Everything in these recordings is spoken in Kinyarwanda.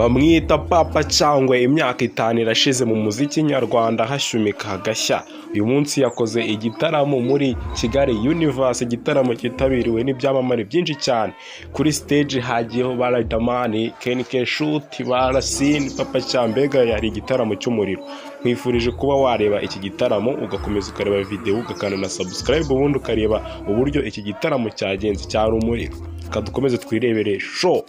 Bamwita Papa Cyangwe. Imyaka 5 irashize mu muziki nyarwanda hashumika hagashya. Uyu munsi yakoze igitaramo muri Kigali Universe, igitaramo cyitabiriwe n'ibyamamare byinshi cyane. Kuri stage hagiyeho ba Riderman, Ken Keshuti, ba Racine, Papa Cyangwe. Yari igitaramo cy'umuriro. Nkwifurije kuba wareba iki gitaramo, ugakomeza ukareba video, ugakanda na subscribe, ubundi ukareba uburyo iki gitaramo cyagenze cyari umuriro. Reka dukomeze twirebere show.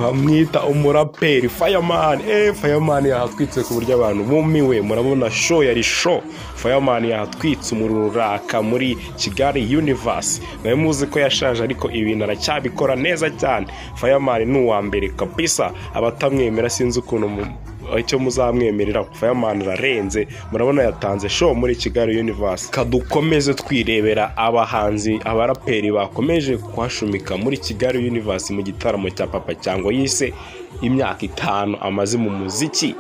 Bamwita umuraperi Fireman. Fireman yahatwitse ku buryo abantu bumiwe. Murabona show yari show. Fireman yahatwitse umuriro uraka muri Kigali Universe. Nawe muzi ko yashaje, ariko ibintu aracyabikora neza cyane. Fireman ni uwa mbere kabisa, abatamwemera sinzi ukuntu icyo muzamwemerera. Fireman ararenze, murabona yatanze show muri Kigali Universe. Kadukomeze twirebera abahanzi, abaraperi bakomeje kuhashumika muri Kigali Universe mu gitaramo cya Papa Cyangwe yise imyaka 5 amaze mu muziki.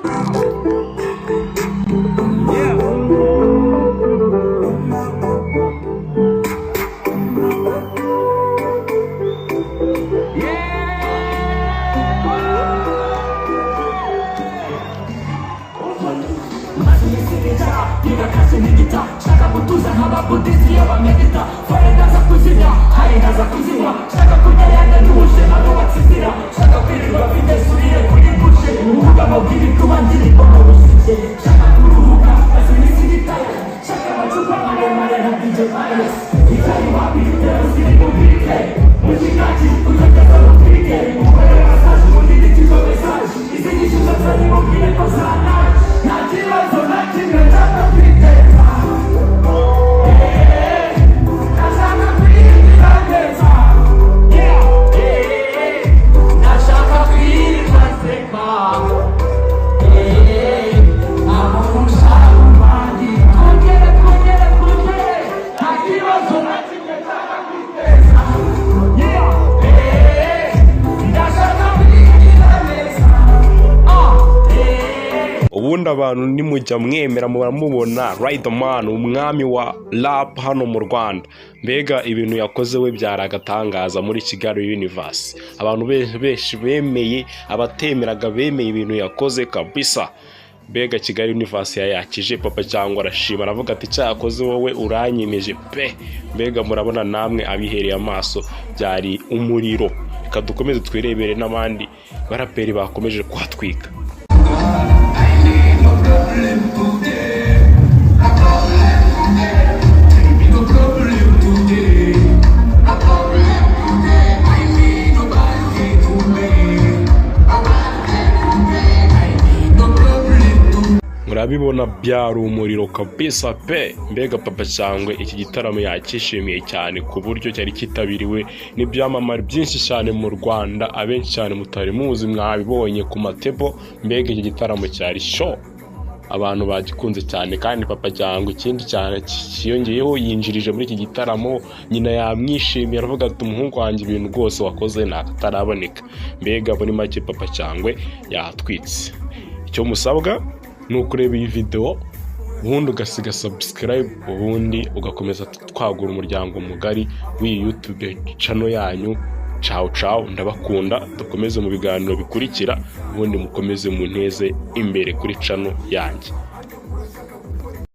Ubundi abantu nimujya mwemera muramubona Riderman, umwami wa rap hano mu Rwanda. Mbega ibintu yakoze we byari agatangaza muri Kigali Universe. Abantu benshi bemeye, abatemeraga bemeye ibintu yakoze kabisa. Mbega Kigali Universe yayakije Papa Cyangwe arashima, aravuga ati cyakoze wowe uranyemeje pe. Mbega murabona namwe abihereye amaso byari umuriro. Reka dukomeze twirebere n'abandi baraperi bakomeje kuhatwika. Murabibona byari umuriro kabisa pe. Mbega Papa Cyangwe iki gitaramo yakishimiye cyane ku buryo cyari cyitabiriwe n'ibyamamare byinshi cyane mu Rwanda, abenshi cyane mutari muzi mwabibonye ku matebo. Mbega iki gitaramo cyari show, abantu bagikunze cyane. Kandi Papa Cyangwe ikindi cyane cyiyongeyeho, yinjirije muri iki gitaramo, nyina yamwishimiye aravuga ati umuhungu wanjye ibintu rwose wakoze ntataraboneka. Mbega muri make Papa Cyangwe yatwitse. Icyo musabwa ni ukureba iyi video, ubundi ugasiga subscribe, ubundi ugakomeza twagura umuryango mugari w'iyi YouTube channel yanyu. Ciao ciao, ndabakunda, dukomeze mu biganiro bikurikira, ubundi mukomeze munteze imbere kuri channel yanjye.